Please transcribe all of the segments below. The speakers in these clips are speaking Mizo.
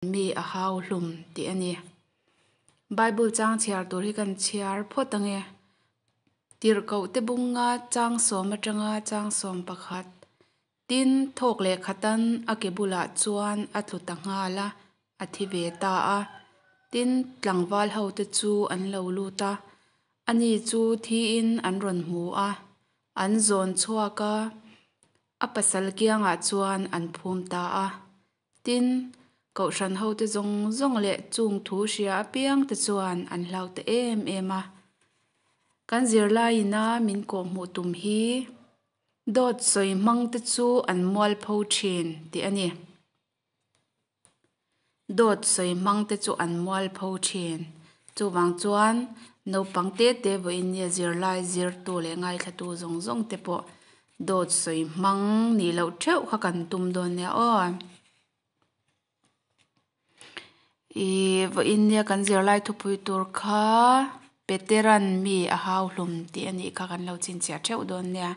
Mi a hau hlum tih a ni. Bible chang chhiar tur hi kan chhiar phawt ang e. Tirhkohte bunga chang sawm atanga chang 11. Tin, thawk leh khatan a ke bulah chuan a tlu ta nghal a, a thi ve ta a. Tin, tlangval hote chu an lo lut a, ani chu thiin an rawn hmu a, an zawn chhuak a, a pasal kiangah chuan an phum ta a. Tin, Kohhran hote zawng zawng leh chung thu hria apiangte chuan an hlau ta em em a. Kan zirlaiina min kawhhmuh tum hi dawt sawi hmangte chu an mualpho thin tih a ni. Dawt sawi hmangte chu an mualpho thin. Chuvang chuan naupang te te vawiin nia zirlai zirtu leh ngaithlatu zawng zawng te pawh dawt sawi hmang nih loh theuh kha kan tum dawn nia aw. Ih vawiin nia kan zirlai thupui tur kha Peteran mi a hau hlum tih a nih kha kan lo chhinchhiah theuh dawn nia.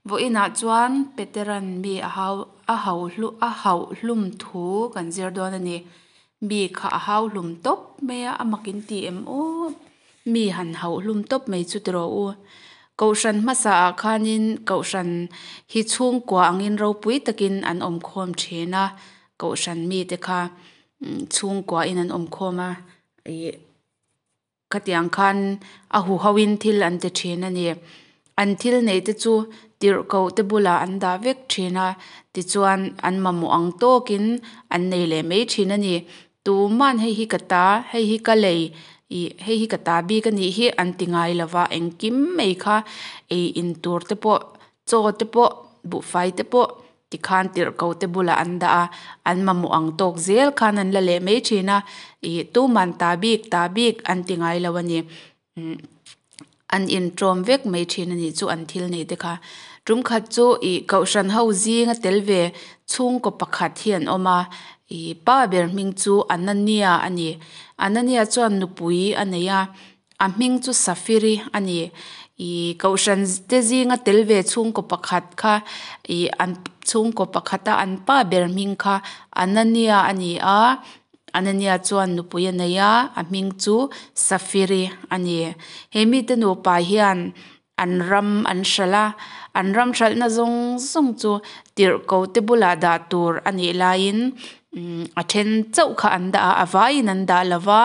Vawiinah chuan Peteran mi a hau a hau a hauh hlum thu kan zir dawn a ni. Mi kha a hau hlum tawp mai a, a mak in ti em aw. Mi han hauh hlum tawp mai chu tiraw u. Kohhran hmasa ah khanin Kohhran hi chhungkua angin ropui takin an awm khawm thin a, Kohhran mite kha chhungkua in an awm khawm a, ih khatiang khan a huho in thil an ti thin a ni. An thil neih te chu tirhkoh te bulah an dah vek thin a, tichuan an mamawh ang tawkin an nei leh mai thin a ni. Tuman hei hi ka ta, hei hi ka lei, ih hei hi ka ta bik a nih hi an ti ngai lo va, engkim mai kha ei in tur te pawh, chaw te pawh, buhfai te pawh tikhan tirhkoh te bulah an dah a, an mamawh ang tawk zel khan an la leh mai thin a, ih tuman ta bik ta bik an ti ngai lo a ni. An inṭawm vek mai ṭhin a nih chu an thil nei te kha. Tum khat chu ih kohhran ho zinga tel ve chhungkaw pakhat hi an awm a, ih pa ber hming chu Anania a ni. Anania chuan nupui a nei a, a hming chu Safiri a ni. Ih kohhran te zinga tel ve chhungkaw pakhat kha ih an chhungkaw pakhata an pa ber hming kha Anania a ni a. Anania chuan nupui a nei a, a hming chu Safiri a ni. He mite nupa hian an ram an hralh a, an ram hralhna zawng zawng chu tirhkoh te bulah dah tur a nih laiin a then chauh kha an dah a, a vaiin an dah lo va,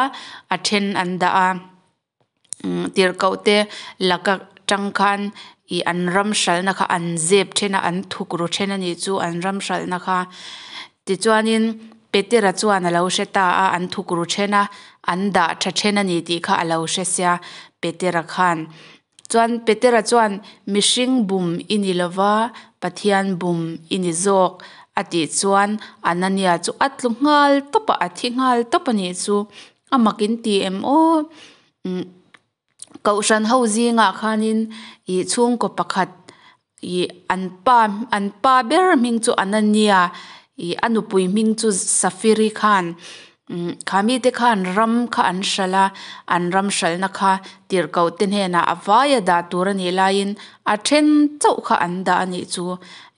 a then an dah a. Tirhkoh te laka tang khan ih an ram hralhna kha an zep then a an thuk ru then a nih chu an ram hralhna kha tichuanin Petera chuan a lo hre ta a an thuk ru then a an dah tha then a ni tih kha a lo hre sia Petera khan chuan Petera chuan mihring bum i ni lova Pathian bum i ni zawk a tih chuan Anania chu a tlu nghal tawp a a thi nghal tawp a nih chu. A mak in ti em aw umm kohhran ho zingah khanin ih chhungkaw pakhat ih an pa an pa ber hming chu Anania ih a nupui hming chu Safiri khan umm kha mite khan ram kha an hralh a an ram hralhna kha tirhkoh te hnenah a vaia dah tur a nih laiin a then chauh kha an dah a nih chu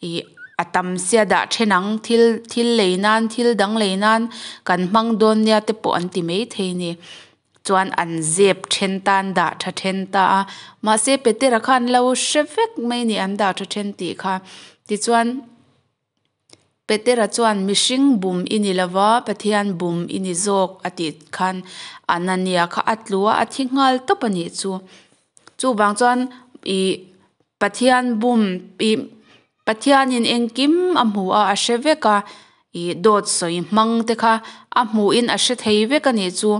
ih. A tam sia dah then ang, thil thil lei nan thil dang lei nan kan hmang dawn nia te pawh an ti maithei a ni. Chuan an zep then ta an dah tha then ta a, mahse Petera khan lo hre vek mai a ni an dah tha then tih kha. Tichuan Petera chuan mihring bum i ni lo va, Pathian bum i ni zawk a tih khan Anania kha a tlu a, a thi nghal tawp a nih chu. Chuvang chuan ih Pathian bum ih Pathianin engkim a hmu a, a hre vek a, ih dawt sawi hmang te kha a hmuhin a hre thei vek a nih chu.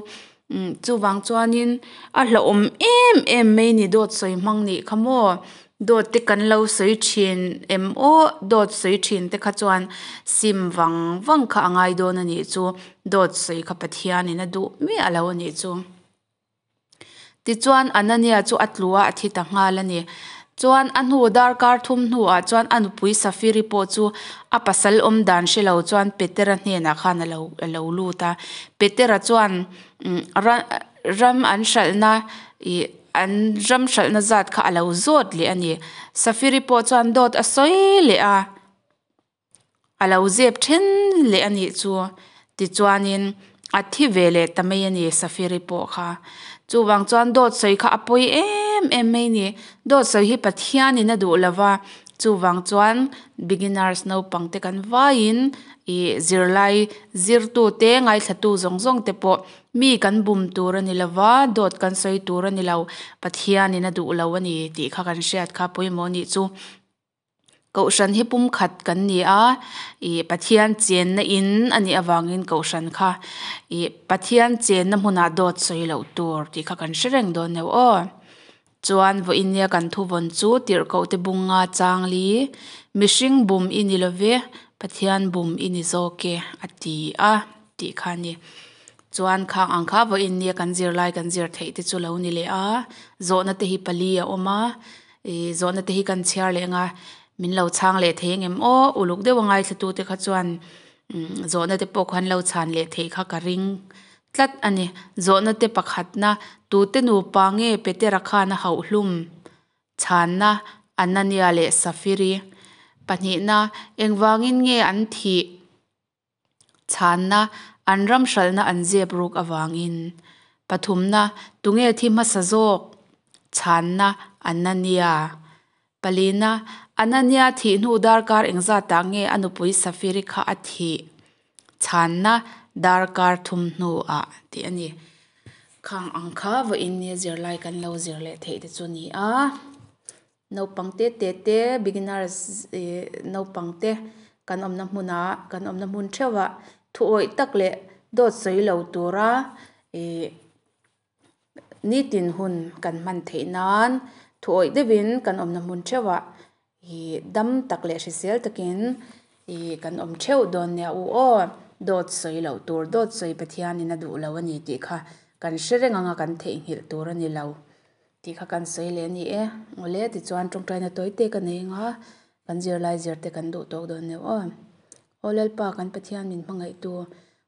Umm chuvang chuanin a hlauhawm em em mai a ni dawt sawi hmang nih kha maw. Dawt te kan lo sawi thin em aw dawt sawi thin te kha chuan sim vang vang kha a ngai dawn a nih chu. Dawt sawi kha Pathianin a duh miah lo a nih chu. Tichuan Anania chu a tlu a, a thi ta nghal a ni. Chuan a hnu darkar thum hnuah chuan a nupui Safiri pawh chu a pasal awm dan hre lo chuan Petera hnenah khan a lo a lo lut a. Petera chuan ram an hralhna ih an ram hralhna zat kha a lo zawt leh a ni. Safiri pawh chuan dawt a sawi leh a. A lo zep then leh a nih chu. Tichuanin a thi ve leh ta mai a ni Safiri pawh kha. Chuvang chuan dawt sawi kha a pawi em em mai a ni. Dawt sawi hi Pathianin a duh lova, chuvang chuan beginners naupang te kan vaiin ih zirlai zirtute ngaithlatu zawng zawng te pawh mi kan bum tur a ni lova, dawt kan sawi tur a ni lo, Pathianin a duh lo a ni tih kha kan hriat kha pawimawh a nih chu. Kohhran hi pumkhat kan ni a, ih Pathian chenna in a nih avangin kohhran kha ih Pathian chenna hmunah dawt sawi loh tur tih kha kan hre reng dawn neuh aw. Chuan vawiin nia kan thuvawn chu tirhkoh te bunga changli, mihring bum i ni love, Pathian bum i ni zawk e a ti a tih kha a ni. Chuan khang ang kha vawiin nia kan zirlai kan zir theih te chu lo ni leh a, zawhna te hi pali a awm a. Ih zawhna te hi kan chhiar leh anga min lo chhang leh thei angem aw uluk deuh a ngaithla tu te kha chuan umm zawhna te pawh khan lo chhan leh theih kha ka ring tlat a ni. Zawhna te pakhatna tute nupa nge Petera khan a hauh hlum chhanna Anania leh Safiri pahnihna engvangin nge an thih Chhanna, An ram hralhna an zep ruk avangin. Pathumna, Tunge thi hmasa zawk? Chhanna, Anania. Palina, Anania thih hnu darkar engzatah nge a nupui Safiri kha a thih? Chhanna, Darkar thum hnuah tih a ni. Khang ang kha vawiin nia zirlai kan lo zir leh theih te chu ni a. Naupang te te te beginners ih naupang te kan awmna hmunah kan awmna hmun theuhah thu awih tak leh dawt sawi lo tura ih nitin hun kan hman theih nan thu awih deuhin kan awmna hmun theuhah ih dam tak leh hrisel takin ih kan awm theuh dawn nia u aw dawt sawi loh tur dawt sawi Pathianin a duh lo a ni tih kha kan hre reng anga kan theihnghilh tur a ni lo. Tih kha kan sawi leh a ni e. Awle tichuan tawngtaina tawi te ka nei anga kan zirlai zir te kan duh tawk dawn neuh aw. Aw Lalpa kan Pathian min hmangaihtu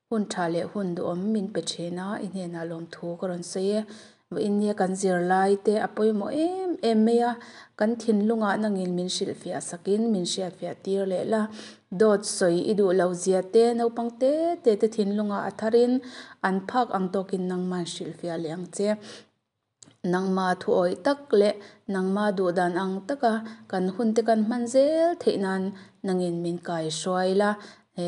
hun tha leh hun duhawm min pe thin a i hnenah lawmthu ka rawn sawi e. Vawiin nia kan zirlai te a pawimawh em em mai a, kan thinlungah nangin min hrilhfiah sakin min hriatfiah tir leh la. Dawt sawi i duh lo zia te naupang te te te thinlungah a tharin an phak ang tawkin nangman hrilhfiah leh ang che. Nangma thu awih tak leh nangma duh dan ang taka kan hun te kan hman zel theih nan nangin min kai hruai la. He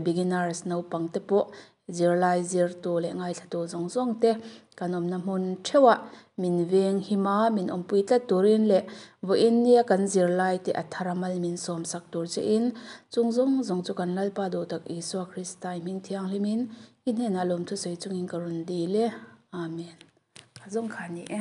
beginners naupang te pawh zirlai zirtu leh ngaithlatu zawng zawng te kan awmna hmun theuhah min veng him a, min awmpui tlat turin leh vawiin nia kan zirlai te a thar a mal min sawm sak tur chein chung zawng zawng chu kan Lalpa duh tak Isua Krista i hming thianghlimin i hnenah lawmthu sawi chungin ka rawn dil e. Amen. A zawng kha a ni e.